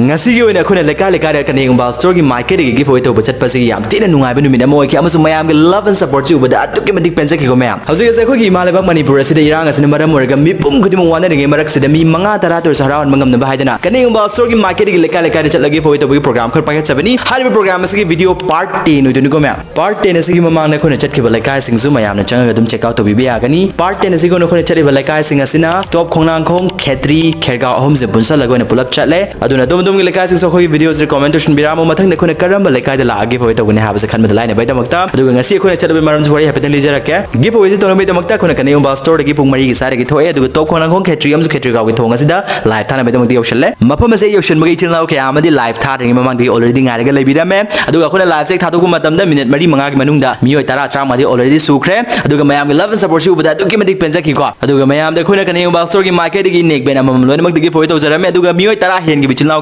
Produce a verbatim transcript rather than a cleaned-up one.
ꯉꯁꯤꯒꯤ ꯑꯣꯏꯅ ꯑꯩꯈꯣꯏꯅ ꯂꯩꯀꯥꯏ ꯂꯩꯀꯥꯏꯗ ꯀꯅꯦꯒꯨꯝꯕ ꯁ꯭ꯇꯣꯔꯒꯤ ꯃꯥꯏꯀꯩꯗꯒꯤ ꯒꯤꯐ ꯑꯋꯦ ꯇꯧꯕ ꯆꯠꯄꯁꯤꯒꯤ ꯌꯥꯝ ꯊꯤꯅ ꯅꯨꯡꯉꯥꯏꯕ ꯅꯨꯃꯤꯠ ꯑꯃ ꯑꯣꯏꯈꯤ, ꯑꯃꯁꯨꯡ ꯃꯌꯥꯝꯒꯤ ꯂꯚ ꯑꯦꯟ ꯁꯄꯣꯔꯠꯁꯤ ꯎꯕꯗ ꯑꯗꯨꯛꯀꯤ ꯃꯇꯤꯛ ꯄꯦꯟꯖꯈꯤꯀꯣ ꯃꯌꯥꯝ꯫ ꯍꯧꯖꯤꯛ ꯑꯁꯦ ꯑꯩꯈꯣꯏꯒꯤ ꯏꯃꯥ ꯂꯩꯕꯥꯛ ꯃꯅꯤꯄꯨꯔ ꯑꯁꯤꯗ ꯏꯔꯥꯡ ꯑꯁꯤꯅ ꯃꯔꯝ ꯑꯣꯏꯔꯒ ꯃꯤꯄꯨꯝ ꯈꯨꯗꯤꯡꯃꯛ ꯋꯥꯅꯔꯤꯉꯩ ꯃꯔꯛꯁꯤꯗ ꯃꯤ ꯃꯉꯥ ꯇꯔꯥ ꯇ ꯑꯣꯏꯔꯁꯨ ꯍꯔꯥꯎꯍꯟꯕ ꯉꯝꯅꯕ ꯍꯥꯏꯗꯅ ꯀꯅꯦꯒꯨꯝꯕ ꯁ꯭ꯇꯣꯔꯒꯤ ꯃꯥꯏꯀꯩꯗꯒꯤ ꯂꯩꯀꯥꯏ ꯂꯩꯀꯥꯏꯗ ꯆꯠꯂꯒ ꯒꯤꯐ ꯑꯋꯦ ꯇꯧꯕꯒꯤ ꯄ꯭ꯔꯣꯒ꯭ꯔꯥꯝ ꯈꯔ ꯄꯥꯏꯈꯠꯆꯕꯅꯤ꯫ ꯍꯥꯏꯔꯤꯕ ꯄ꯭ꯔꯣꯒ꯭ꯔꯥꯝ ꯑꯁꯤꯒꯤ ꯚꯤꯗꯤꯑꯣ ꯄꯥꯔꯠ ꯇꯦꯟ ꯑꯣꯏꯗꯣꯏꯅꯤꯀꯣ ꯃꯌꯥꯝ꯫ ꯄꯥꯔꯠ ꯇꯦꯟ ꯑꯁꯤꯒꯤ ꯃꯃꯥꯡꯗ ꯑꯩꯈꯣꯏꯅ ꯆꯠꯈꯤꯕ ꯂꯩꯀꯥꯏꯁꯤꯡꯁꯨ ꯃꯌꯥꯝꯅ ꯆꯪꯉꯒ ꯑꯗꯨꯝ ꯆꯦꯛ ꯑꯥꯎꯠ ꯇꯧꯕꯤꯕ ꯌꯥꯒꯅꯤ꯫ ꯄꯥꯔꯠ ꯇꯦꯟ ꯑꯁꯤꯒꯤ ꯑꯣꯏꯅ ꯑꯩꯈꯣꯏꯅ ꯆꯠꯂꯤꯕ ꯂꯩꯀꯥꯏꯁꯤꯡ ꯑꯁꯤꯅ ꯇꯣꯞ, ꯈꯣꯡꯅꯥꯡꯈꯣꯡ, ꯈꯦꯇ꯭ꯔꯤ, ꯈꯦꯔꯒꯥꯎ ꯑꯍꯨꯝꯁꯦ ꯄꯨꯟꯁꯜꯂꯒ ꯑꯣꯏꯅ ꯄꯨꯂꯞ ꯆꯠꯂꯦ꯫ ꯑꯗꯨꯅ ꯑꯗꯣꯝ ꯑꯗꯣꯝꯒꯤ ꯂꯩꯀꯥꯏꯁꯤꯡꯁꯨ ꯑꯩꯈꯣꯏꯒꯤ ꯚꯤꯗꯤꯑꯣꯁꯤꯗ ꯀꯃꯦꯟ ꯇꯧꯁꯤꯟꯕꯤꯔꯝꯃꯣ꯫ ꯃꯊꯪꯗ ꯑꯩꯈꯣꯏꯅ ꯀꯔꯝꯕ ꯂꯩꯀꯥꯏꯗ ꯂꯥꯛꯑꯒ ꯒꯤꯐ ꯑꯋꯦ ꯇꯧꯒꯅꯤ ꯍꯥꯏꯕꯁꯦ ꯈꯟꯕꯗ ꯂꯥꯏꯅꯕꯒꯤꯗꯃꯛꯇ꯫ ꯑꯗꯨꯒ ꯉꯁꯤ ꯑꯩꯈꯣꯏꯅ ꯆꯠꯂꯨꯕꯒꯤ ꯃꯔꯝꯁꯨ ꯋꯥꯔꯤ ꯍꯥꯏꯐꯦꯠꯇꯪ ꯂꯤꯖꯔꯛꯀꯦ꯫ ꯒꯤꯐ ꯑꯋꯦꯁꯤ ꯇꯧꯅꯕꯒꯤꯗꯃꯛꯇ ꯑꯩꯈꯣꯏꯅ ꯀꯅꯦꯒꯨꯝꯕ ꯁ꯭ꯇꯣꯔꯗꯒꯤ ꯄꯨꯡ ꯃꯔꯤꯒꯤ ꯁ꯭ꯋꯥꯏꯗꯒꯤ ꯊꯣꯛꯑꯦ, ꯑꯗꯨꯒ ꯇꯣꯞ, ꯈꯣꯡꯅꯥꯡꯈꯣꯡ, ꯈꯦꯇ꯭ꯔꯤ ꯑꯃꯁꯨꯡ ꯈꯦꯇ꯭ꯔꯤꯒꯥꯎꯒꯤ ꯊꯣꯡ ꯑꯁꯤꯗ ꯂꯥꯏꯚ ꯊꯥꯅꯕꯒꯤꯗꯃꯛꯇ ꯌꯧꯁꯜꯂꯦ꯫ ꯃꯐꯝ ꯑꯁꯤꯗ ꯌꯧꯁꯤꯟꯕꯒ ꯏꯆꯤꯜ ꯏꯅꯥꯎ ꯀꯌꯥ ꯑꯃꯗꯤ ꯂꯥꯏꯚ ꯊꯥꯗ꯭ꯔꯤꯉꯩ ꯃꯃꯥꯡꯗꯒꯤ ꯑꯣꯜꯔꯦꯗꯤ ꯉꯥꯏꯔꯒ ꯂꯩꯕꯤꯔꯝꯃꯦ꯫ ꯑꯗꯨꯒ ꯑꯩꯈꯣꯏꯅ ꯂꯥꯏꯚꯁꯦ ꯍꯦꯛ ꯊꯥꯗꯣꯛꯄ ꯃꯇꯝꯗ ꯃꯤꯅꯤꯠ ꯃꯔꯤ ꯃꯉꯥꯒꯤ ꯃꯅꯨꯡꯗ ꯃꯤꯑꯣꯏ ꯇꯔꯥ ꯇꯔꯥꯃꯉꯥꯗꯤ ꯑꯣꯜꯔꯦꯗꯤ ꯁꯨꯈ꯭ꯔꯦ꯫ ꯑꯗꯨꯒ ꯃꯌꯥꯝꯒꯤ ꯂꯚ ꯑꯦꯟ ꯁꯄꯣꯔꯠꯁꯤ ꯎꯕꯗ ꯑꯗꯨꯛꯀꯤ ꯃꯇꯤꯛ ꯄꯦꯟꯖꯈꯤꯀꯣ꯫ ꯑꯗꯨꯒ ꯃꯌꯥꯝꯗ ꯑꯩꯈꯣꯏꯅ ꯀꯅꯦꯒꯨꯝꯕ ꯁ꯭ꯇꯣꯔꯒꯤ ꯃꯥꯏꯀꯩꯗꯒꯤ ꯅꯦꯛ ꯕꯦꯟ ꯑꯃꯃꯝ ꯂꯣꯏꯅꯃꯛꯇꯒꯤ ꯒꯤꯐ ꯑꯋꯦ ꯇꯧꯖꯔꯝꯃꯦ꯫ ꯑꯗꯨꯒ ꯃꯤꯑꯣꯏ ꯇꯔꯥ ꯍꯦꯟꯈꯤꯕ ꯏꯆꯤꯜ ꯏꯅꯥꯎ